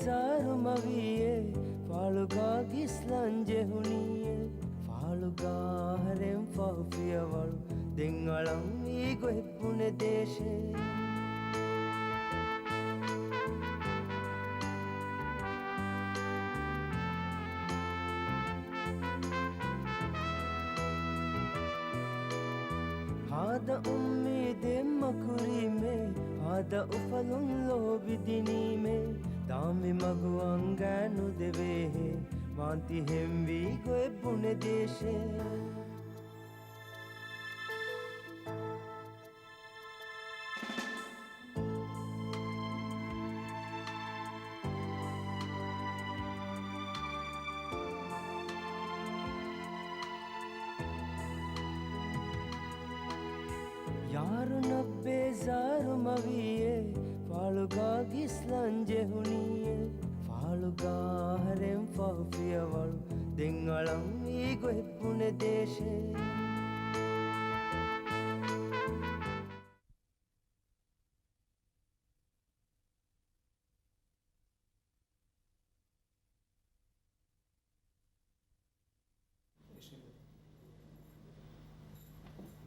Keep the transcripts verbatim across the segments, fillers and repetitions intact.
ޒާރުމަވީއޭ، ފާޅުގާ ގިސްލަން ޖެހުނީއޭ. ފާޅުގާ އަހަރެން ފަހު ފިޔަވަޅު، ދެން އަޅަންވީ ގޮތް ބުނެދޭށޭ. ހާދަ އުއްމީދެއް މަކުރީމޭ، ހާދަ އުފަލުން ލޯބިދިނީމޭ. ދާންވީ މަގު އަނގައިން ނުދެވޭހޭ، ވާންތި ހެންވީ ގޮތް ބުނެދޭށޭ. ޔާރުނަށް ބޭޒާރުމަވީއޭ، ފާޅުގާ ގިސްލަން ޖެހުނީއޭ. ފާޅުގާ އަހަރެން ފަހު ފިޔަވަޅު، ދެން އަޅަންވީ ގޮތް ބުނެދޭށޭ.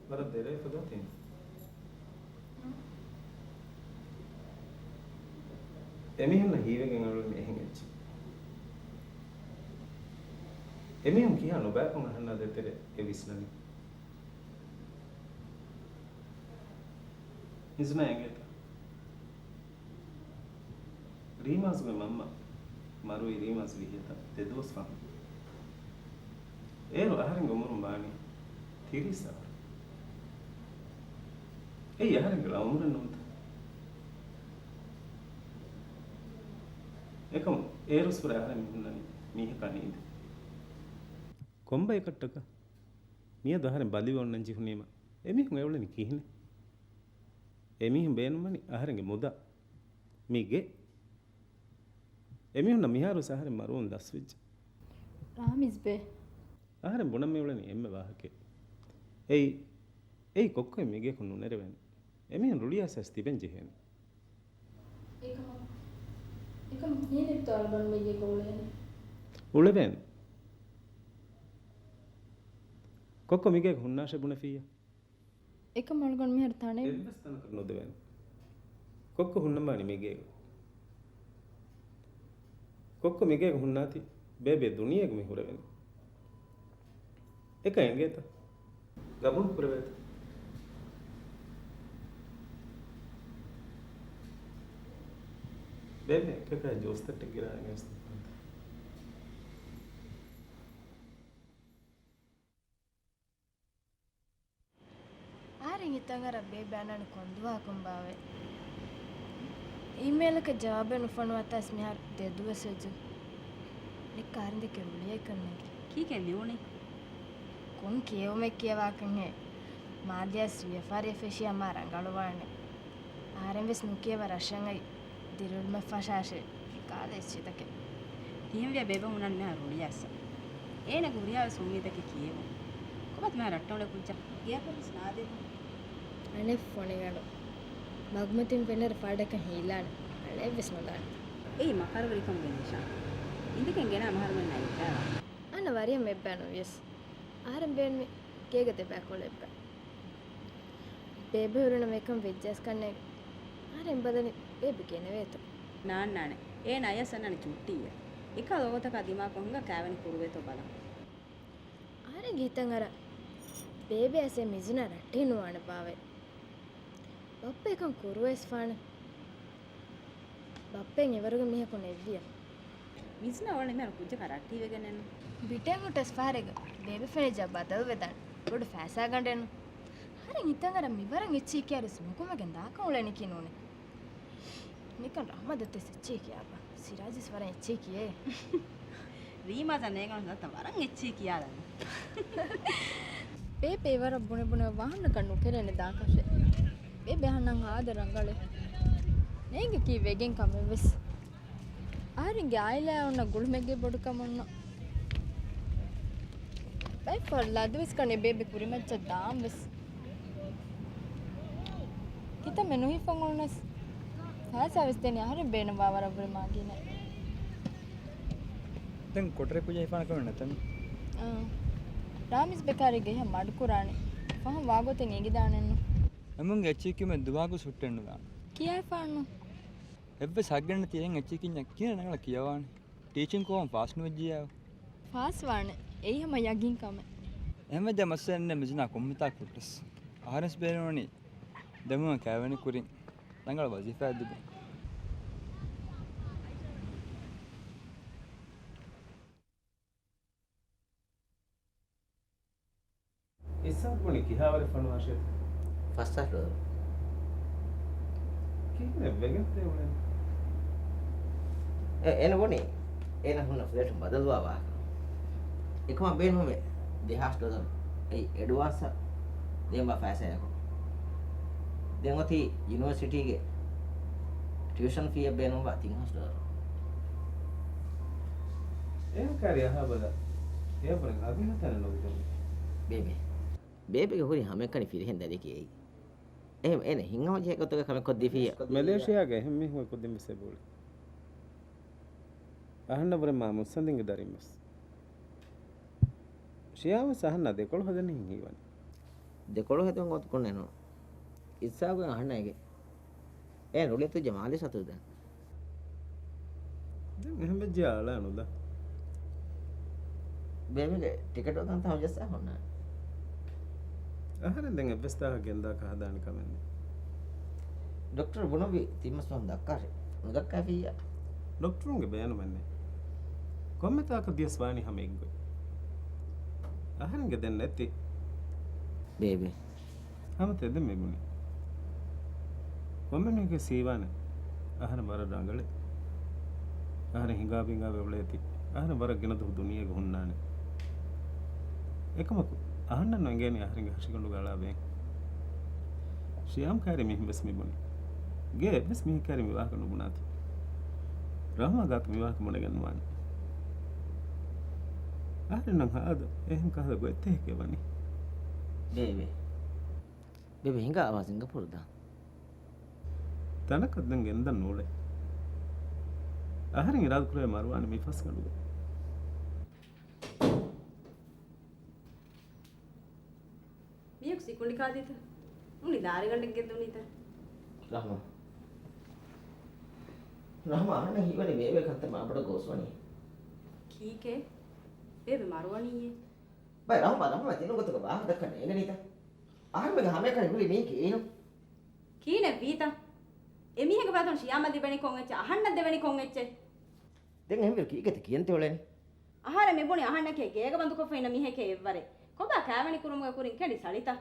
ވަރަށް ދެރަ އެފަދަ ތިން. އެމީހުންނަށް ހީވެގެން އަޅުގަނޑު އެހެން އެއްޗެއް. އެމީހުން ކިހާ ނުބައިކޮށް އަހަންނާ ދޭތެރޭ އެ ވިސްނަނީ. މިޒުނާ އެނގޭތަ؟ ރީމާޒުގެ މަންމަ މަރުވީ ރީމާޒް ވިހިއަތާ ދެ ދުވަސް ފަހުން. އޭރު އަހަރެންގެ އުމުރުން ވާނީ ތިރީސް އަހަރު. އެއީ އަހަރެންގެ ޅަ އުމުރެއް ނޫންތަ؟ އެކަމު އޭރުސް ފުރެ އަހަރެން މި ހުންނަނީ މީހަކާ ނީނދެ. ކޮންބައިކަށްޓަކަ؟ މިއަދު އަހަރެން ބަލިވެ އޮންނަން ޖެހުނީމަ އެމީހުން އެއުޅެނީ ކިހިނެއް؟ އެމީހުން ބޭނުންވަނީ އަހަރެންގެ މުދާ. މި ގެ. އެމީހުންނަށް މިހާރުވެސް އަހަރެން މަރުވުން ދަސްވެއްޖެ. ރާމިޒް ބޭ. އަހަރެން ބުނަން މިއުޅެނީ އެންމެ ވާހަކައެއް. އެއީ، އެއީ ކޮއްކޮއެއް މިގެއަކުން ނުނެރެވޭނެ. އެމީހުން ރުޅިއައިސް ތިބެން ޖެހޭނެ. އެކަމަ، އެކަމަ ކިހިނެއްތޯ އަޅުގަނޑު މިގޭގަ އުޅޭނެ؟ އުޅެވޭނެ. ކޮއްކޮ މިގޭގަ ހުންނާށޭ ބުނެފިއްޔާ. އެކަމަ އަޅުގަނޑު މިހާރު ތަނެއް. އެއްވެސް ތަނަކަށް ނުދެވޭނެ. ކޮއްކޮ ހުންނަންވާނީ މިގޭގަ. ކޮއްކޮ މިގޭގަ ހުންނާތީ، ބޭބެ ދުނިޔޭގަ މި ހުރެވެނީ. އެކަން އެނގޭތަ؟ ގަބޫލު ކުރެވޭތަ؟ ބޭބެ އެކަކާ ޖޫސް ތައްޓެއް ގިރާ އެނގޭސް. އަހަރެން ހިތަށް އަރާ ބޭބެ އަންނާނީ ކޮން ދުވަހަކުން ބާވައޭ؟ އީމެއިލަކަށް ޖަވާބެއް ނުފޮނުވާތާސް މިހާރު ދެ ދުވަސް ވެއްޖެ. އެއްކާ އަހަރެން ދެކެ ރުޅިއައިކަން ނޭނގެ. ކީކޭ މިވުނީ؟ ކޮން ކިޔެވުމެއް ކިޔަވާކަންހޭ؟ މާލެއަސް ވިޔަފާރިއަށް ފެށިއްޔާ މާ ރަނގަޅުވާނެ. އަހަރެން ވެސް ނުކިޔަވަ ރަށަށް އައި ދިރިއުޅުމަށް ފަށާށޭ. ކާލަ އެއްޗިތަކެއް. ތިހެންވިޔާ ބޭބެ ހުންނާނީ މިހާރު ރުޅިއައިސް. އޭނަގެ ހުރިހާވެސް އުއްމީދަކީ ކިޔެވުން. ކޮބާތަ މިހާރު ރައްޓެހި ކުއްޖާ؟ ގެއަކަށްވެސް ނާދެވުން. އަނެއް ފޮނިގަނޑު. މަގުމަތިން ފެންނައިރު ފާޑަކަށް ހީލާނެ. އަޅައެއްވެސް ނުލާނެ. އެއީ މަކަރުވެރިކަމުގެ ނިޝާން. އިނދެގެން ގެނާ މަހަރުމެންނާ އިއްވާވާ. އަންނަ ވަރިޔަށް މެއްބައި ނުވިޔަސް. އަހަރެން ބޭނުމީ ގޭގަ ދެބައިކުޅަ އެއްބައި. ބޭބެ ހުރިނަމަ އެކަން ވެއްޖައަސް ކަންނޭނގެ. އަހަރެން ބަލަނީ ބޭބެ ގެނެވޭތޯ. ނާންނާނެ. އޭނަ އަޔަސް އަންނާނެ ޗުއްޓީއަށް. އެކަހަލަ ވަގުތަކާ ދިމާކޮށް ހިނގާ ކާވެނި ކުރުވޭތޯ ބަލަން. އަހަރެންގެ ހިތަށް އަރާ، ބޭބެއަސް އެ މިޒުނާ ރައްޓެހި ނުވާނެ ބާވައޭ. ބައްޕަ އެކަން ކުރުވައިސްފާނެ. ބައްޕައެއް އެވަރުގެ މީހަކު ނެއްވިޔަ. މިޒުނާ އުޅެނީ މިހާރު ކުއްޖަކާ ރައްޓެހިވެގެންނު. ބިޓެއް ހުއްޓަސް ފަހަރެއްގަ ބޭބެ ފެނިއްޖާ ބަދަލުވެދާނެ. ބޮޑު ފައިސާގަނޑެއްނު. އަހަރެން ހިތަށް އަރާ މިވަރަށް އެއްޗެހި ކިޔާރުވެސް ނުކުމެގެން ދާކަން އުޅެނީކީ ނޫނޭ. ނިކަން ރަހްމަތް ދައްތަސް އެއްޗެހި ކިޔާބަ. ސިރާޖަސް ވަރަށް އެއްޗެހި ކިޔޭ. ރީމާޒަށް ނޭނގުނަސް ދައްތަ ވަރަށް އެއްޗެހި ކިޔާލަން. ބޭބެ އެވަރަށް ބުނެ ބުނެ ވާހަނަކަށް ނުކެރޭނެ ދާކަށެއް. ބޭބެ އަހަންނަށް ހާދަ ރަނގަޅޭ. ނޭނގެ ކީ ވެގެން ކަމެއްވެސް. އަހަރެންގެ އާއިލާއަށް އޮންނަ ގުޅުމެއްގެ ބޮޑުކަމުންނު. ބައެއްފަހަރު ލަދުވެސް ކަނީ ބޭބެ ކުރިމައްޗަށް ދާންވެސް. ކިތަންމެ ނުހިފަން އުޅުނަސް ފައިސާވެސް ދެނީ އަހަރެން ބޭނުންވާ ވަރަށްވުރެ މާގިނަ. ދެން ކޮޓަރި ކުއްޖާ ހިފާނެ ކަމެއް ނެތަން. އާ. ރާމިޒް ބެކާރީގަ އެހެން މަޑުކުރާނެ. ފަހުން ވާގޮތެއް އެނގިދާނެއްނު. އެމުންގެ އެއްޗެއް ކިޔުމެއް ދުވާގޮސް ހުއްޓެއްނުލާނެ. ކިޔާފާނު. އެއްވެސް ހައްގެއްނެތި އެހެން އެއްޗެއް ކިޔަންޏާ ކިހިނެއް ރަނގަޅަށް ކިޔަވާނެ. ޓީޗިން ކޯހުން ފާސް ނުވެއްޖިއްޔާ. ފާސް ވާނެ. އެއީ ހަމަ ޔަގީން ކަމެއް. އެހެންވެއްޖާ މައްސަލައެއް ނެތް މިޒުނާ ކޮންމެތާ ކުއްޓަސް. އަހަރެންސް ބޭނުންވަނީ ދެމުން ކައިވެނި ކުރިން ރަނގަޅަށް ވަޒީފާއެއް ލިބުން. އިސްހާގު ބުނި ކިހާވަރެއް ފަނުވާށޭތަ؟ ފަސް އަހަރު. ކިހިނެއް ވެގެންތޭ އުޅެނީ؟ އެ، އޭނަ ބުނި އޭނަ ހުންނަ ފްލެޓުން ބަދަލުވާ ވާހަކަ. އެކަމަށް ބޭނުމޭ ދެހާސް ޑޮލަރު. އެއީ އެޑްވާންސަށް ދޭންވާ ފައިސާއަކު. ދެން އޮތީ ޔުނިވަރސިޓީގެ ޓިއުޝަން ފީއަށް ބޭނުންވާ ތިން ހާސް ޑޮލަރު. އޭނަ ކާރި އަހާބަލަ. އެޔަށްވުރެ އަދި ހަތަނެއް ނުވިދަނީ. ބޭބެ. ބޭބެގެ ހުރި ހަމައެކަނި ފިރިހެން ދަރިއެކޭ އެއީ. އެހެން އޭނަ ހިތްހަމަޖެހޭ ގޮތުގަ ކަމެއް ކޮށްދީފިއްޔާ. މެލޭޝިޔާގަ އެހެން މީހުން އެކުދިން ވެސް އެބައުޅޭ. އަހަންނަށްވުރެ މާ މުއްސަނދިންގެ ދަރިން ވެސް. ޝިޔާމް ވެސް އަހަންނާ ދެކޮޅު ހަދަނީ ހީވަނީ. ދެކޮޅު ހެދުން ގޮތަކުންނެއް ނޫން. އިސްހާގު އަހަންނަށް އެނގޭ. އޭނަ ރުޅިއަތުވެއްޖެ މާލީ ސަތު ދެން. ދެން އެހެން ވެއްޖެ އަޅާނުލާ. ބޭބެގެ ޓިކެޓު ކަންތައް ހަމަޖައްސާ ހުންނާނެ. އަހަރެން ދެން އެއްވެސް ތާކަށް ގެންދާކަށް ހަދާނެ ކަމެއް ނެތް. ޑޮކްޓަރު ބުނުއްވި ތިންމަސް ފަހުން ދައްކާށޭ. ނުދައްކައިފިއްޔާ. ޑޮކްޓަރުންގެ ބޭނުމެއް ނެތް. ކޮންމެ ތާކަށް ދިޔަސް ވާނީ ހަމަ އެއްގޮތް. އަހަރެންގެ ދެން ނެތި. ބޭބެ. ހަމަ ތެދެއް މިބުނީ. ކޮންމެ މީހަކަށް ހީވާނެ އަހަރެން ވަރަށް ރަނގަޅޭ. އަހަރެން ހިނގާ ބިނގާވެ އުޅޭތީ. އަހަރެން ވަރަށް ގިނަ ދުވަހު ދުނިޔޭގަ ހުންނާނެ. އެކަމަކު، އަހަންނަށް އެނގޭނީ އަހަރެންގެ ހަށިގަނޑުގަ އަޅާ ވޭން. ޝިޔާމް ކާރި މީހުން ވެސް މިބުނީ. ގޭ އެއްވެސް މީހެއް ކާރި މި ވާހަކަ ނުބުނާތި. ރަހުމާ ގާތު މި ވާހަކަ ބުނެގެން ނުވާނެ. އަހަރެންނަށް ހާދަ އެހެން ކަހަލަ ގޮތްތަކެކޭ ވަނީ. ބޭބެ. ބޭބެ ހިނގާ އަވާ ސިންގަޕޫރު ދާ. ތަނަކަށް ދެން ގެންދަން ނޫޅޭ. އަހަރެން އިރާދަކުރޭ މަރުވާނެ މި ފަސްގަނޑުގަ. މީހަކު ސިކުނޑި ކާދީތަ؟ މުނި ދާރިގަނޑެއް ގެއްލުނީތަ؟ ރަހުމާ. ރަހުމާ އަހަންނަށް ހީވަނީ ބޭބެ ކަންތައް މާބޮޑަށް ގޯސްވަނީ. ކީކޭ؟ ބޭބެ މަރުވަނީއޭ. ބައި ރަހުމާ، ރަހުމާ ތިނު ގޮތަކަށް ވާހަކަ ދައްކަން އެނގެނީތަ؟ އަހަރެމެންގެ ހަމައެކަނި ހުރި މީ ކިހިނު؟ ކިހިނެއް ވީތަ؟ އެމީހެއްގެ ބައިތުން ޝިޔާމަށް ލިބެނީ ކޮން އެއްޗެއް؟ އަހަންނަށް ދެވެނީ ކޮން އެއްޗެއް؟ ދެން އެހެންވީރު ކީކޭތަ ކިޔަން ތިއުޅެނީ؟ އަހަރެން މިބުނި އަހަންނަކޭ ގޭގަ ބަންދުކޮށްފަ އިންނަ މީހެކޭ އެއްވަރެއް. ކޮބާ ކައިވެނި ކުރުމުގެ ކުރިން ކެނޑި ސަޅިތަ؟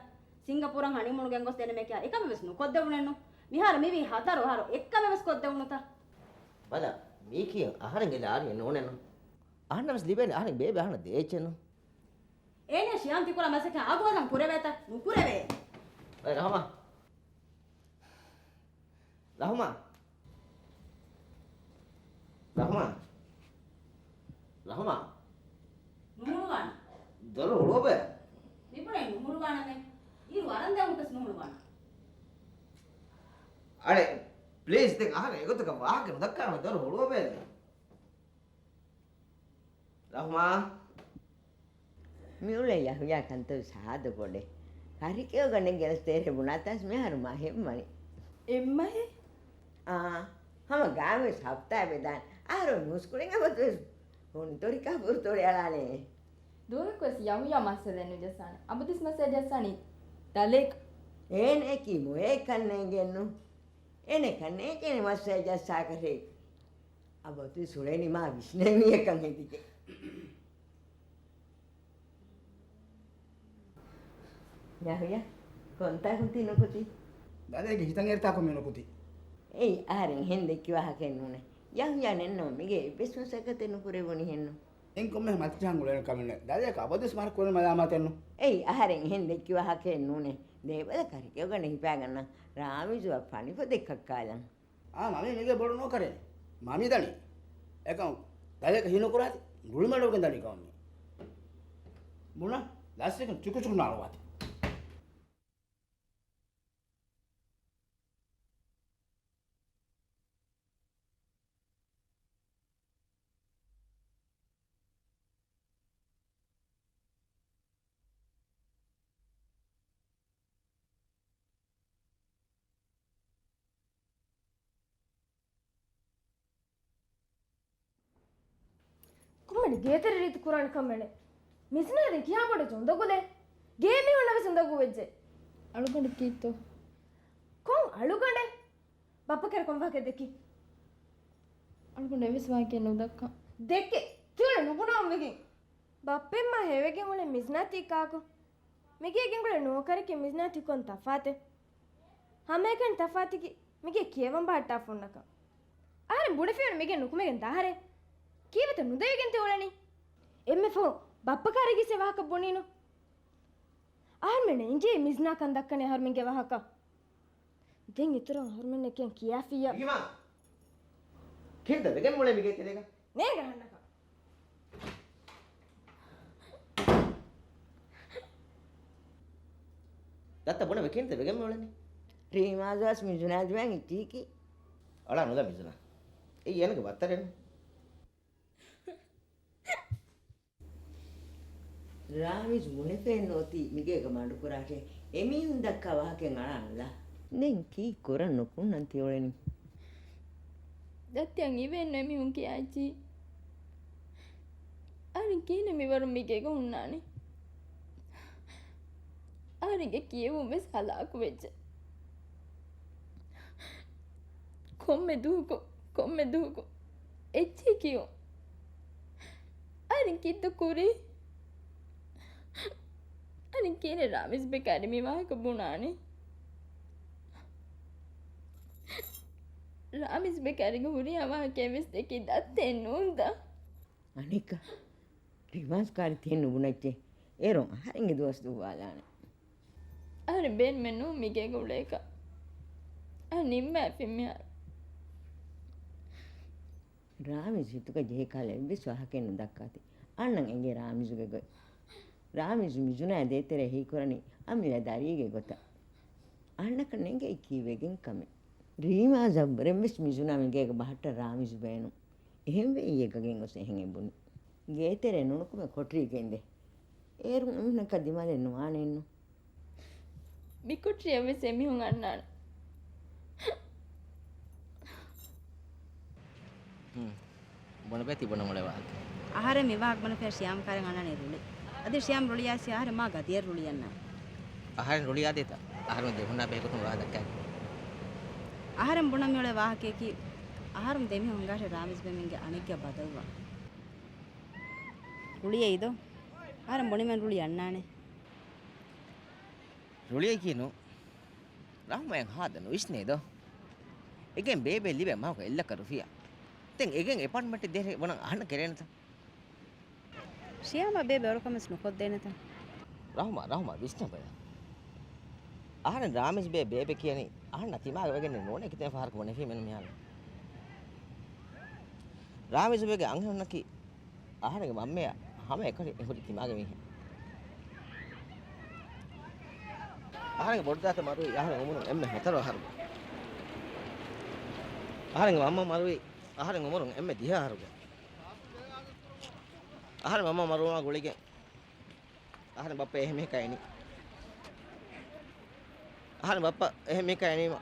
ސިންގަޕޫރަށް ހަނީމޫނު ގެންގޮސް ދޭނެ މޭކިޔާ އެކަމެއް ވެސް ނުކޮށްދެވުނެއްނު. މިހާރު މިވީ ހަތަރު އަހަރު އެއްކަމެއް ވެސް ކޮށްދެވުނުތަ؟ ބަލަ، މީކީ އަހަރެންގެ ލާރިއެއް ނޫނެއްނު. އަހަންނަށް ވެސް ލިބޭނެ އަހަރެން ބޭބެ އަހަންނަށް ދޭ އެއްޗެއްނު. އޭނަ ޝިޔާމް ތިކުރާ މަސައްކަތް އަގުހަދަން ކުރެވޭތަ؟ ނުކުރެވޭ. އޭ ރަހުމާ. ރަހުމާ. ރަހުމާ. ރަހުމާ. ނުހުޅުވާނެ. ދޮރު ހުޅުވަބަލަ. މިބުނޭ ނުހުޅުވާނަމޭ. އިރު އަރަންދެން ހުއްޓަސް ނުހުޅުވާނަ. އަޅެ، ޕްލީޒް، ދެން އަހަރެން އެގޮތަކަށް ވާހަކަ ނުދައްކާނަމޭ، ދޮރު ހުޅުވަބަލަ. ރަހުމާ. މިއުޅޭ ޔަހުޔާ ކަންތައް ސާދަ ބޮޑެއް. ކަރިކެޔޮގަނޑެއް ގެނެސްދޭށޭ ބުނާތާސް މިހާރު މަހެއް ވަނީ. އެއްމަހެއް؟ އާ، ހަމަ ގާމެސް ހަފްތާއެއް ވެދާނެ. އަހަރު މޫސްކުޅެން އަބަދުވެސް ހުންތޮރި ކަބުރުތޮޅި އަޅާނެ. ދުވަހަކުވެސް ޔަހުޔާ މައްސަލައެއް ނުޖައްސާނެ. އަބަދުވެސް މައްސަލަ ޖައްސާނީ ދަލޭކަށް. އޭނައަކީ މޮޔައެއްކަންނޭނގެއެއްނު. އޭނައަކަށް ނޭނގޭނެ މައްސަލަ ޖައްސާކަށޭ. އަބަދުވެސް ހުޅޭނީ މާ ވިސްނޭ މީހެއްކަން ހެދިގެން. ޔަހުޔާ، ކޮންތާކުން ތި ނުކުތީ؟ ދަލޭގެ ހިތަށް އެރިތާކު މި ނުކުތީ. އެއީ، އަހަރެން އެހެން ދެއްކި ވާހަކައެއް ނޫނޭ. ޔަހުޔާ ނެތްނަމަ މިގޭ އެއްވެސް މަސައްކަތެއް ނުކުރެވުނީ ހެންނު. އެން ކޮންމެހެން މަތިޖަހަން އުޅޭނެ ކަމެއް ނެތް. ދަލޭކަށް އަބަދުވެސް މަހަރަށް ކުރެވޭނެ މަލާމާތެއްނު. އެއީ، އަހަރެން އެހެން ދެއްކި ވާހަކައެއް ނޫނޭ. ދޭބަލަ ކަރިކެޔޮގަނޑެއް ހިފާގަންނަ ރާމިޒުއަށް ފަނިފޮދެއް ކައްކާލަން. އާ، މަމީ މީގެ ބޮޑު ނޯކަރެއް. މަމީ ދަނީ. އެކަމް ދަލޭކަށް ހީނުކުރާތި، ގުޅިމަޑުވެގެން ދަނީ ކަމަށް މީ. ބުނާ، ލަސްވެގެން ޗުކުޗުކު ނާޅުވާތި. ގޭތެރެ ރީތި ކުރާނެ ކަމެއް ނެތް. މިޒުނާ ދެން ކިހާ ބޮޑެއް އުނދަގުލެއް؟ ގޭ މީހުންނަށް ވެސް އުނދަގޫ ވެއްޖެ. އަޅުގަނޑު ކީއްތޯ؟ ކޮން އަޅުގަނޑެއް؟ ބައްޕަ ކައިރި ކޮން ވާހަކައެއް ދެއްކީ؟ އަޅުގަނޑު އެއްވެސް ވާހަކައެއް ނުދައްކާ. ދެއްކޭ. ތިއުޅެ ނުބުނާން ވެގެން. ބައްޕައެއްމާ ހޭވެގެން އުޅެ މިޒުނާ ތީ ކާކު؟ މިގޭގެ އެނގުޅެ ނޯކަރަކީ މިޒުނާ ތީ ކޮން ތަފާތެއް؟ ހަމައެކަނި ތަފާތަކީ މިގޭ ކިޔަވަން ބަހައްޓާފަ ހުންނަކަން. އަހަރެން ބުނެފިއެއްނު މިގޭ ނުކުމެގެން ދާހަރެއް. ކީއްވެތަ ނުދެވިގެން ތި އުޅެނީ؟ އެންމެ ފަހު ބައްޕަ ކާރިގެ އެއްވެސް ވާހަކަ ބުނީނު. އަހަރުމެންނަށް އިނގޭ މިޒުނާ ކަން ދައްކަނީ އަހަރުމެންގެ ވާހަކަ. ދެން އިތުރަށް އަހަރުމެންނަށް ކިޔަން ކިޔާފިއްޔާ. ރީމާ! ކިހިނެއްތަ ވެގެން އުޅޭ މިގޭތެރޭގަ؟ ނޭނގެ އަހަންނަކަށް. ދައްތަ ބުނެ ކިހިނެއްތަ ވެގެން އުޅެނީ؟ ރީމާ ދުވަސް މިޒުނާ ދުވަސް އިތީކީ. އަޅާ ނުލާ މިޒުނާ. އެއީ އޭނަގެ ބައްތަރެއްނު. ރާމިޒް ބުނެފައެއްނު އޮތީ މިގޭގަ މަޑުކުރާށޭ. އެމީހުން ދައްކާ ވާހަކައެއް އަޅާނުލާ. ދެން ކީއް ކުރަން ނުކުންނަން ތިއުޅެނީ؟ ދައްތައަށް އިވޭންނު އެމީހުން ކިޔާ އެއްޗިހި. އަހަރެން ކިހިނެއް މިވަރުން މިގޭގަ ހުންނާނީ؟ އަހަރެންގެ ކިޔެވުން ވެސް ހަލާކު ވެއްޖެ. ކޮންމެ ދުވަހަކު، ކޮންމެ ދުވަހަކު އެއްޗެހި ކިޔުން. އަހަރެން ކިއްތަ ކުރީ؟ އަހަރެން ކިހިނެއް ރާމިޒް ބޭކަށް އަދި މި ވާހަކަ ބުނާނީ؟ ރާމިޒް ބޭކަށް އަދި ހުރިހާ ވާހަކައެއް ވެސް ދެއްކީ ދައްތައެއް ނޫންތަ؟ އަނެއްކާ، ރިމާސް ކާރި ތިހެން ނުބުނައްޗޭ. އޭރުން އަހަރެންގެ ދުވަސް ދުއްވާލާނެ. އަހަރެން ބޭނުމެއް ނޫން މިގޭގަ އުޅޭކަށް. އަހަރެން ނިންމާފިން މިހާރު. ރާމިޒް ހިތުގަ ޖެހޭ ކަހަލަ އެއްވެސް ވާހަކައެއް ނުދައްކާތި. އަންނަން އެނގޭ ރާމިޒުގެ ގޮތް. ރާމިޒު މިޒުނާ ދޭތެރޭ ހީކުރަނީ އަމިއްލަ ދަރީގެ ގޮތަށް. އަންނަކަށް ނޭނގެ ކީއްވެގެން ކަމެއް. ރީމާ ޒައްބަރެން ވެސް މިޒުނާ މިގޭގަ ބަހައްޓަން ރާމިޒު ބޭނުން. އެހެންވެ އިއްޔެ ގަގެއިން ގޮސް އެހެން އެބުނީ. ގޭތެރޭ ނުނުކުމެ ކޮޓަރީގަ އިނދެ. އޭރުން އެމީހުންނަކަށް ދިމާލެއް ނުވާނެއެއްނު. މި ކޮޓަރިއަށް ވެސް އެމީހުން އަންނާނެ. ހުން. ބުނެބަ ތިބުނަ މޮޅެ ވާހަކަ. އަހަރެން މި ވާހަކަ ބުނެފައި ޝިޔާމް ކާރެއް އަންނާނެ ރުޅި. އަދި ޝިޔާމް ރުޅި އައިސް އަހަރެން މާ ގަދަޔަށް ރުޅި އަންނާނެ. އަހަރެން ރުޅި އާދޭތަ؟ އަހަރެން ދެ ހުންނާ ބެހޭގޮތުން ވާހަކަ ދައްކާ. އަހަރެން ބުނަން މިއުޅޭ ވާހަކަޔަކީ، އަހަރުން ދެމީހުން ހިނގާށޭ ރާމިޒް ބޭމެންގެ އަނެއްގެއަށް ބަދަލުވާ. ރުޅިއައީ ދޯ؟ އަހަރެން ބުނީމަ ރުޅި އަންނާނެ. ރުޅިއައީކީ ނޫން. ރަހުމާއަށް ހާދަ ނުވިސްނޭ ދޯ؟ އެގެން ބޭބެ ލިބޭ މަހަކު އެއްލައްކަ ރުފިޔާ. ދެން އެގެން އެޕާޓްމަންޓެއް ދޭށޭ ބުނަން އަހަންނަށް ކެރޭނެތަ؟ ޝިޔާމާ ބޭބެ އޮރުކަން ވެސް ނުކޮށްދޭނެތަ؟ ރަހުމާ، ރަހުމާ ވިސްނަބަލަ. އަހަރެން ރާމިޒް ބޭ ބޭބެ ކިޔަނީ އަހަންނަށް ތިމާގެ ވެގެން ނޫނޭ ކިތަން ފަހަރަކު ބުނެފީމެއްނު މިހާރު. ރާމިޒް ބޭގެ އަންހެނުންނަކީ އަހަރެންގެ މަންމަޔާ ހަމަ އެކަނި ހުރި ތިމާގެ މީހެއް. އަހަރެންގެ ބޮޑުދައިތަ މަރުވީ އަހަރެން އުމުރުން އެންމެ ހަތަރު އަހަރުގަ. އަހަރެންގެ މަންމަ މަރުވީ އަހަރެން އުމުރުން އެންމެ ދިހަ އަހަރުގަ. އަހަރެން މަންމަ މަރުވުމާ ގުޅިގެން އަހަރެން ބައްޕަ އެހެން މީހަކާ އިނީ. އަހަރެން ބައްޕަ އެހެން މީހަކާ އިނީމަ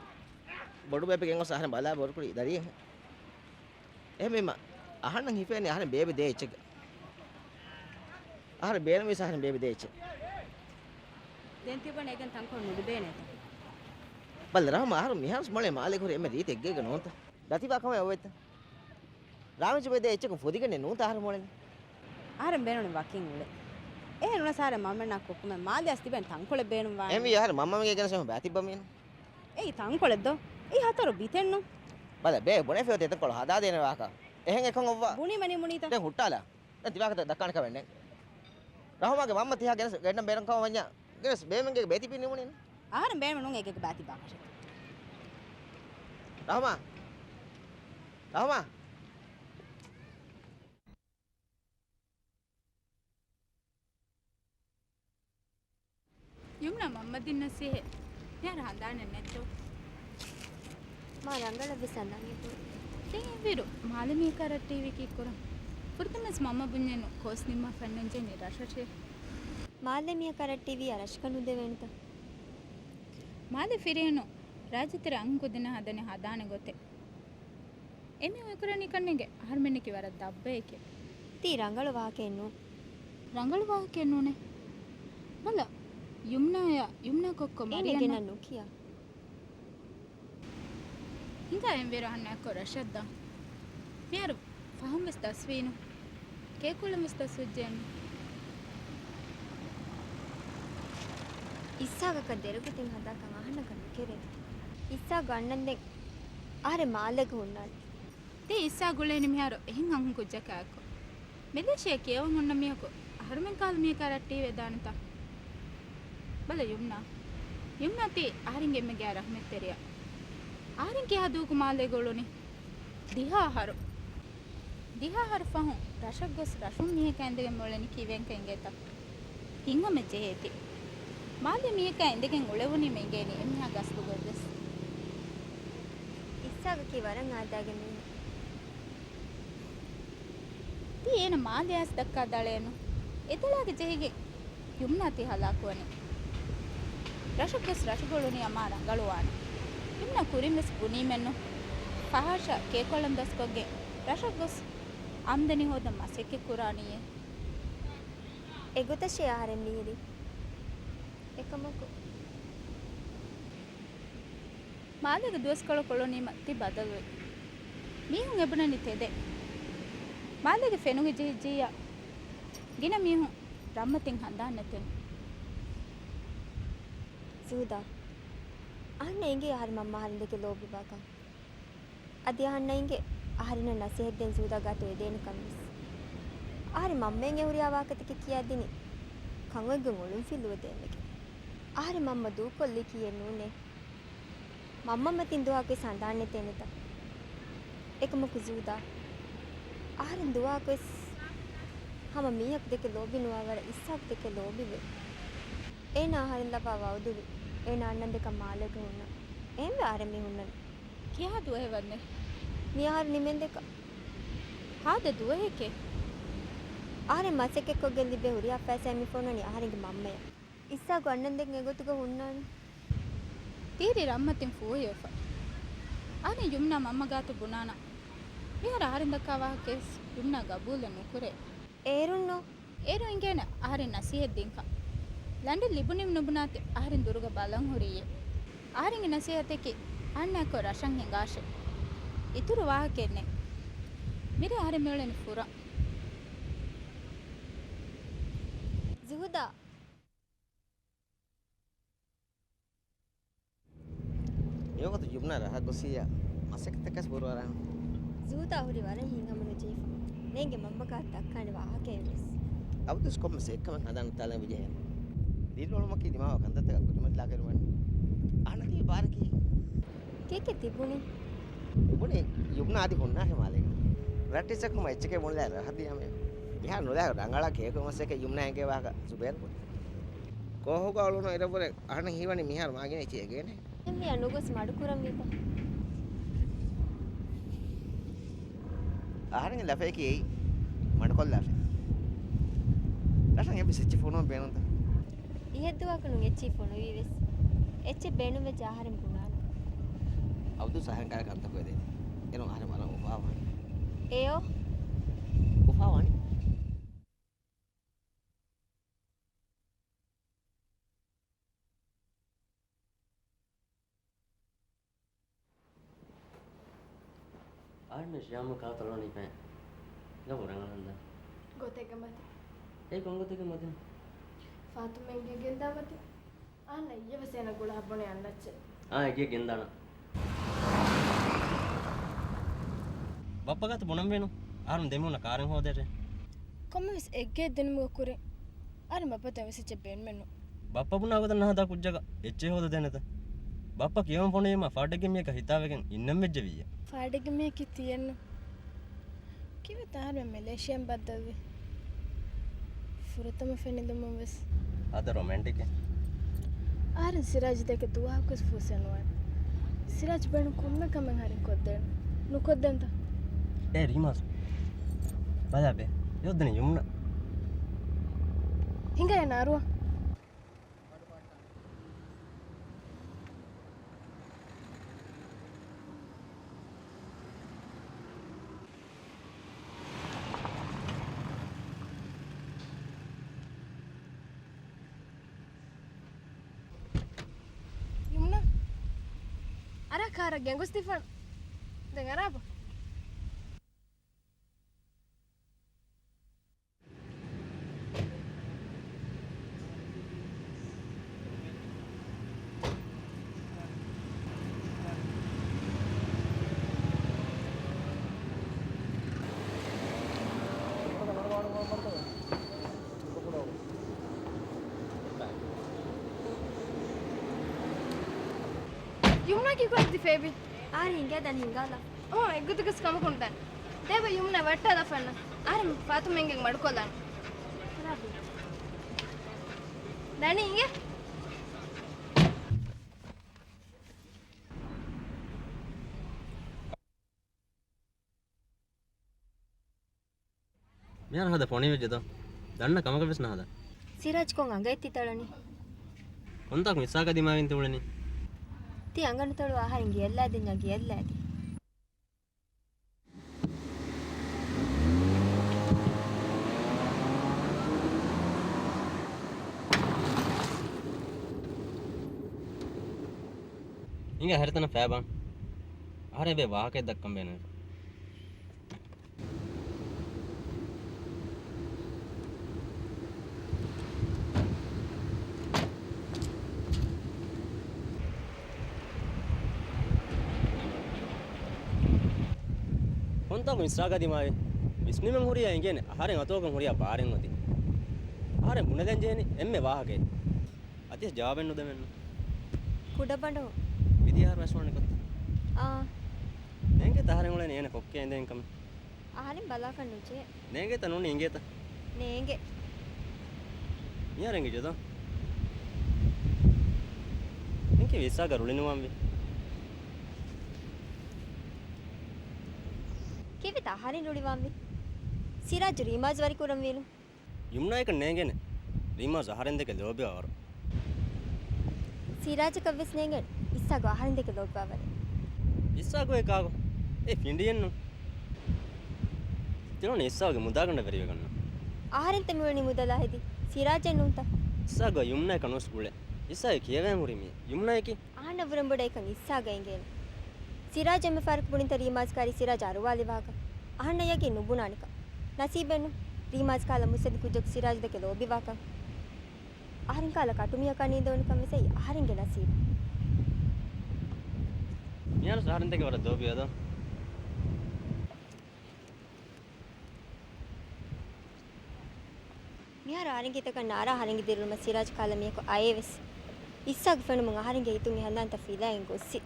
ބޮޑުބޭބެ ގެންގޮސް އަހަރެން ބަލާ ބޮޑުކުރީ ދަރިއެއް. އެހެންވީމަ އަހަންނަށް ހިފޭނީ އަހަރެން ބޭބެ ދޭ އެއްޗެއްގަ. އަހަރެން ބޭނުންވީސް އަހަރެން ބޭބެ ދޭ އެއްޗެއް. ދެން ތިބަން އެގެން ތަންކޮޅު ނުލިބޭނޭތަ؟ ބަލަ ރަހުމާ އަހަރު މިހާރުސް މޮޅޭ މާލޭ ކުރި އެންމެ ރީތި އެއްގޭގަ ނޫންތަ؟ ދަތިބާ ކަމެއް އޮވޭތަ؟ ރާމިޒު ބޭ ދޭ އެއްޗަކުން ފުދިގެންނެއް ނޫންތަ އަހަރު މޮޅެން؟ އަހަރެން ބޭނުނީ ވަކިން އުޅެ. އެހެން ނޫނަސް އަހަރެން މަންމަންނާ ކުކުމެ މާލެއަސް ތިބެން ތަންކޮޅެއް ބޭނުން ވާނެ. އެހެންވީ އަހަރެން މަންމަމެންގެ ގެނެސް އެހުން ބައިތިއްބަ މީނު. އެއީ ތަންކޮޅެއް ދޯ؟ އެއީ ހަތަރު ބިތެއްނު. ބަލަ ބޭ ބުނެފި އޮތީ އެތަންކޮޅު ހަދާދޭނެ ވާހަކަ. އެހެން އެކަން އޮއްވާ. ބުނީމަ ނިމުނީތަ؟ ދެން ހުއްޓާލާ. ދެން ތިބާކަތަ ދައްކާނެ ކަމެއް ނެތް. ރަހުމާގެ މަންމަ ތިހާ ގެނެސް ގެންނަން ބޭނުން ކަމަށް ވަންޏާ. ގެނެސް ބޭމެންގޭގެ ބޭތިބި ނިމުނީނު. އަހަރެން ބޭނުން ނޫން އެގޭގެ ބައިތިއްބާކަށެއް. ރަހުމާ. ރަހުމާ. ޔުމްނާ މަންމަ ދިންނަސް އެހެ. މިހާރު ހަނދާނެއް ނެތްދޯ؟ މާ ރަނގަޅަށްވެސް އަންނަނީ ދޯ. ދެން އެއްވިރު މާލެ މީހަކާ ރައްޓެހިވީ ކީއްކުރަން؟ ފުރަތަމަވެސް މަންމަ ބުންޏެއްނު ކޯސް ނިންމާފަ ނުޖެހެނީ ރަށްރަށޭ. މާލެ މީހަކާ ރައްޓެހިވީ ރަށަކަށް ނުދެވޭނެތަ؟ މާލެ ފިރިހެނުން ރާއްޖެތެރެ އަންހެން ކުދިންނަށް ހަދަނީ ހަދާނެ ގޮތެއް. އެމީހުން އެކުރަނީ ކަންނޭނގެ އަހަރުމެންނަކީ ވަރަށް ދަށްބައެކޭ. ތީ ރަނގަޅު ވާހަކައެއް ނޫން. ރަނގަޅު ވާހަކައެއް ނޫނޭ. ބަލަ، ޔުމްނާޔާ، ޔުމްނާ ކޮއްކޮ އޭނަ މަރިޔަންނާ ގެނަށް ނުކިޔާ. ހިނގާ އެންވީރު އަހަންނާއެކު ރަށަށް ދާން. މިހާރު ފަހުން ވެސް ދަސްވީނު. ކޭކުޅެން ވެސް ދަސްވެއްޖެއެއްނު. އިސްހާގަކަށް ދެރަގޮތެއް ހަދާކަން އަހަންނަކަށް ނުކެރޭ. އިސްހާގު އަންނަންދެން އަހަރެން މާލޭގަ ހުންނާނެ. ތީ އިސްހާގު އުޅެނީ މިހާރު އެހެން އަންހެން ކުއްޖަކާއެކު. މެލޭޝިޔާ ކިޔަވަން ހުންނަ މީހަކު އަހަރުމެން ކަހަލަ މީހަކާ ރައްޓެހިވެދާނެތަ؟ ބަލަ ޔުމްނާ. ޔުމްނާ ތީ އަހަރެންގެ އެންމެ ގާތް ރަހްމަތްތެރިޔާ. އަހަރެން ކިހާ ދުވަހަކު މާލޭގަ އުޅުނީ؟ ދިހަ އަހަރު. ދިހަ އަހަރު ފަހުން ރަށަށް ގޮސް ރަށުން މީހަކާ އިނދެގެން މިއުޅެނީ ކީއްވެގެންކަން އިނގޭތަ؟ ހިތްހަމަ ޖެހޭތީ. މާލޭ މީހަކާ އިނދެގެން އުޅެވުނީމަ އިނގޭނީ އެމީހާ ގަސްދުގޮތްވެސް. އިސްހާގަކީ ވަރަށް އާދައިގެ މީހެއް. ތީ އޭނަ މާލެ އައިސް ދައްކާ ދަޅައެއްނު. އެ ދަޅާގެ ޖެހިގެން ޔުމްނާ ތި ހަލާކުވަނީ. ރަށަށް ގޮސް ރަށުގަ އުޅުނީ އަމާ ރަނގަޅުވާނެ. ޔުމްނާ ކުރިން ވެސް ބުނީމެއްނު. ފަހާޝާ ކޭކުއަޅަން ދަސްކޮށްގެން ރަށަށް ގޮސް އާމްދަނީ ހޯދަން މަސައްކަތް ކުރާނީއޭ. އެގޮތަށޭ އަހަރެން މިހިރީ. އެކަމަކު، މާލޭގެ ދުވަސްކޮޅަށް ކުޅުނީމަ ތި ބަދަލުވި. މީހުން އެބުނަނީ ތެދެއް. މާލޭގެ ފެނުގެ ޖެހިއްޖިއްޔާ ގިނަ މީހުން ރަށްމަތިން ހަނދާން ނެތުނު. ޒުހުދާ، އަހަންނަށް އެނގޭ އަހަރެން މަންމަ އަހަރެން ދެކެ ލޯބިވާކަން. އަދި އަހަންނަށް އެނގޭ އަހަރެންނަށް ނަސޭހަތް ދޭން ޒުހުދާ ގާތު އެދޭނެކަން ވެސް. އަހަރެން މަންމައިން އެ ހުރިހާ ވާހަކަތަކެއް ކިޔާދިނީ ކަން އޮތްގޮތް އޮޅުންފިލުވަދޭން ވެގެން. އަހަރެން މަންމަ ދޫކޮށްލީކީއެއް ނޫނޭ. މަންމަ މަތިން ދުވަހަކުވެސް ހަނދާން ނެތޭނެތަ؟ އެކަމަކު ޒުހުދާ، އަހަރެން ދުވަހަކުވެސް ހަމަ މީހަކު ދެކެ ލޯބި ނުވާވަރަށް އިސްހާގު ދެކެ ލޯބިވޭ. އޭނާ އަހަރެން ލައްވާ ވައުދުވި. އޭނާ އަންނަން ދެކަން މާލޭގަ ހުންނަން. އެހެންވެ އަހަރެން މި ހުންނަނީ. ކިހާ ދުވަހެއް ވަންދެން؟ މި އަހަރު ނިމެންދެކަ. ހާދަ ދުވަހެކޭ. އަހަރެން މަސައްކަތްކޮށްގެން ލިބޭ ހުރިހާ ފައިސާއެއް މި ފޮނުވަނީ އަހަރެންގެ މަންމަޔަށް. އިސްހާގު އަންނަންދެން އެގޮތުގަ ހުންނާނީ. ތީރި ރަށްމަތިން ފޫހިވެފަ. އަހަރެން ޔުމްނާ މަންމަ ގާތު ބުނާނަން. މިހާރު އަހަރެން ދައްކާ ވާހަކައެއް ޔުމްނާ ގަބޫލެއް ނުކުރޭ. އޭރުންނޯ. އޭރު އިނގޭނެ އަހަރެން ނަސީހަތް ދިންކަން. ލަނޑެއް ލިބުނީމަ ނުބުނާތި އަހަރެން ދުރުގަ ބަލަން ހުރިއޭ. އަހަރެންގެ ނަސީހަތަކީ އަހަންނާއެކު ރަށަށް ހިނގާށޭ. އިތުރު ވާހަކައެއް ނެތް. މިރޭ އަހަރެން މިއުޅެނީ ފުރަން. ޒުހުދާ. މިވަގުތު ޔުމްނާ ރަށަށް ގޮސްއިއްޔާ މަސައްކަތަކަސް ބުރުއަރާން. ޒުހުދާ ހުރީ ވަރަށް ހިތްހަމަނުޖެހިފަ. ނޭނގެ މަންމަ ގާތު ދައްކާނެ ވާހަކައެއް ވެސް. އަބަދުވެސް ކޮންމެސް އެއްކަމެއް ހަނދާން ނައްތާލަން އެބަޖެހޭނެ. ދިރިއުޅުމަކީ ދިމާވާ ކަންތައްތަކަށް ކުރިމަތިލާ ކެރުމެއް. އަހަންނަކީ ބާރަކީ. ކީކޭ ތިބުނީ؟ ތިބުނީ ޔުމްނާ އަދި ހުންނާށޭ މާލޭގަ. ޕްރެކްޓިސްއަކުން އެއްޗެކޭ ބުނެލާ ރަހަ ދިޔަމޭ. މިހާރު ނުލާ ރަނގަޅަށް ކޭކު މަސައްކަތް ޔުމްނާ އެނގޭ ވާހަކަ ޒުބޭރު ބުނި. ކޯހުގަ އުޅުނު އިރަށްވުރެ އަހަންނަށް ހީވަނީ މިހާރު މާގިނަ އެއްޗެއް އެނގޭނެ. އެހެންވިޔާ ނުގޮސް މަޑުކުރަންވީތަ؟ އަހަރެންގެ ލަފަޔަކީ އެއީ. މަޑުކޮށްލާފަ. ރަށަށް އެއްވެސް އެއްޗެއް ފޮނުވަން ބޭނުންތަ؟ އިހަށްދުވަހަކު ނޫން އެއްޗެއް ފޮނުވީވެސް. އެއްޗެއް ބޭނުންވެއްޖެ އަހަރެން ބުނާނެ. އަބްދު ސަހަން ކާރި ކަންތަކު އެދޭތީ. އެނޫން އަހަރެން ވަރަށް އުފާވާނެ. އެޔޯ. އުފާވާނެ. އަހަންނަށް ޝިޔާމް ކާތަޅުވަނީ ފެން. ގަބު ރަނގަޅަންދާ. ގޮތެއްގެ މަތި. އެ ކޮން ގޮތެއްގެ މަތި؟ ފާތުމައިން ގެންދާ މަތި. އަހަންނަށް އިއްޔެވެސް އޭނަ ގުޅާ ބުނެ އަންނައްޗެ. އާ، އެގޭ ގެންދާނަ. ބައްޕަ ގާތު ބުނަންވީނު. އަހަރުން ދެމީހުންނަށް ކާރެއް ހޯދޭށޭ. ކޮންމެވެސް އެއްގެ ދިނުމުގަ ކުރިން. އަހަރެން ބައްޕަ ދެން ވެސް އެއްޗެއް ބޭނުމެއްނު. ބައްޕަ ބުނާ ގޮތަށް ނަހަދާ ކުއްޖަކަށް އެއްޗެއް ހޯދަދޭނެތަ؟ ބައްޕަ ކިޔަވަން ފޮނުވީމަ ފާޑެއްގެ މީހަކަށް ހިތާވެގެން އިންނަން ވެއްޖެވިއްޔާ. ފާޑެއްގެ މީހަކީ ތިއެއްނު. ކީއްވެތަ އަހަރެން މެލޭޝިޔާއިން ބައްދަލުވީ؟ ފުރަތަމަ ފެނިލުމުން ވެސް. އަދަ ރޮމޭންޓިކެއް. އަހަރެން ސިރާޖް ދެކެ ދުވަހަކުވެސް ފޫސޭ ނުވާނެ. ސިރާޖް ބޭނުން ކޮންމެ ކަމެއް އަހަރެން ކޮށްދޭނެ. ނުކޮށްދޭންތަ؟ އޭ ރީމާސް. ބަލާބެ. އެ އޮއްދަނީ ޔުމްނާ. ހިނގާ އޭނަ އަރުވާ. އަރާ ކާރަށް ގެންގޮސްދީފާނަން. ދެން އަރާބަ. ޔުމްނާ ކީކުރަން ތި ފޭބި؟ އާރި ހިނގާ ދަނީ ހިނގާލާ. އޯ، އެއްގޮތަކަސް ކަމަކުން ދާން. ދޭބަ ޔުމްނާ ވައްޓާލާފަންނަ. އާރި ފާތުމައިންގެން މަޑުކޮށްލާން. ދަނީ އިނގޭ. މިހާރު ހަދާ ފޮނިވެއްޖެ ދޯ. ދަންނަ ކަމަކަށް ވެސް ނަހަދާ. ސިރާޖް ކޮން އަނގައެއް ތި ތަޅަނީ؟ ކޮންތާކު މިސްއާގަ ދިމާވިން ތި އުޅެނީ؟ ތި އަނގަ ނުތަޅުވާ އަހަރެން ގެއަށްލާދިންޏާ ގެއަށްލާދީ. އިނގޭ އަހަރެން ތަނަށް ފައިބާ. އަހަރެން އެބަ ވާހަކައެއް ދައްކަން ބޭނުންވެފަ. ކޮންތާކު މިސްރާގަ ދިމާވި؟ ވިސްނުމެއް ހުރިޔާ އިނގޭނެ، އަހަރެން އަތޯކަން ހުރިޔާ ބާރެއް އޮތީ. އަހަރެން ބުނެލަން ޖެހެނީ އެންމެ ވާހަކައެއް. އަދިވެސް ޖަވާބެއް ނުދެމެއްނު. ކުޑަބަނޑު. މިދިޔަ އަހަރު ވެސް ވާނެ ގޮތަށް. އާ. ނޭނގޭތަ އަހަރެން އުޅެނީ އޭނަ ކޮއްކޭ އިނދެގެން ކަމެއް؟ އަހަރެން ބަލާކަށް ނުޖެހޭ. ނޭނގޭތަ ނޫނީ އިނގޭތަ؟ ނޭނގެ. މިހާރު އެނގިއްޖެ ދޯ. އެނގި ވިސާގަ ރުޅިނުވާންވީ. ކީއްވެތަ އަހަރެން ރުޅިވާންވީ؟ ސިރާޖު ރީމާޒް ވަރިކުރަންވީނު. ޔުމްނާއަކަށް ނޭނގޭނެ ރީމާޒް އަހަރެންދެކެ ލޯބިވާވަރު. ސިރާޖަކަށްވެސް ނޭނގޭނެ އިސާގު އަހަރެންދެކެ ލޯބިވާވަރެއް. އިސާގުއޭ ކާކު؟ އެ ފިނޑިއެއްނު. ތިނޫން އިސާގު މުދާގަނޑަށް ވެރިވެގަންނަ. އަހަރެންތަ މިވަނީ މުދަލާ ހެދި ސިރާޖެއް ނޫންތަ؟ އިސާގު ޔުމްނާއަކަށް ނުވެސް ގުޅޭ. އިސާގެ ކިޔަވަން ހުރި މީ ޔުމްނާއަކީ. އަހަންނަށްވުރެން ބޮޑަށް އެކަން އިސާގަށް އެނގޭނެ. ސިރާޖް އެންމެ ފަހަރަކު ބުނިތަ ރީމާޒް ކާރި ސިރާޖް އަރުވާލި ވާހަކަ. އަހަންނަށް ޔަގީން ނުބުނާނެކަން. ނަސީބެއްނު. ރީމާޒް ކާލަ މުއްސަނދި ކުއްޖަކު ސިރާޖްދެކެ ލޯބިވާކަން. އަހަރެން ކާލަ ކަޓުމީހަކާ ނީނދެވުނުކަން ވެސް އެއީ އަހަރެންގެ ނަސީބު. މިހާރު އަހަރެންދެކެ ވަރަށް ލޯބިވޭ ދޯ. މިހާރު އަހަރެންގެ ހިތަކަށް ނާރާ އަހަރެންގެ ދިރިއުޅުމަށް ސިރާޖް ކާލަ މީހަކު އައޭވެސް. އިސާގު ފެނުމުން އަހަރެންގެ ހިތުން އެ ހަނދާންތައް ފިލައިގެން ގޮއްސި.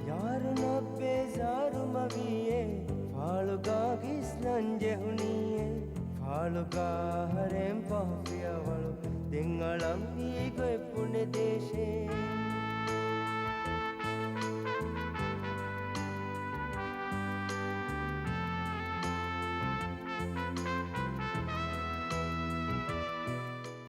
ޔާރުންނަށް ބޭޒާރު މަވީއޭ، ފާޅުގާ ގިސްލަން ޖެހުނީއޭ. ފާޅުގާ އަހަރެން ފަހު ފިޔަވަޅު، ދެން އަޅަން ވީ ގޮތް ބުނެދޭށޭ.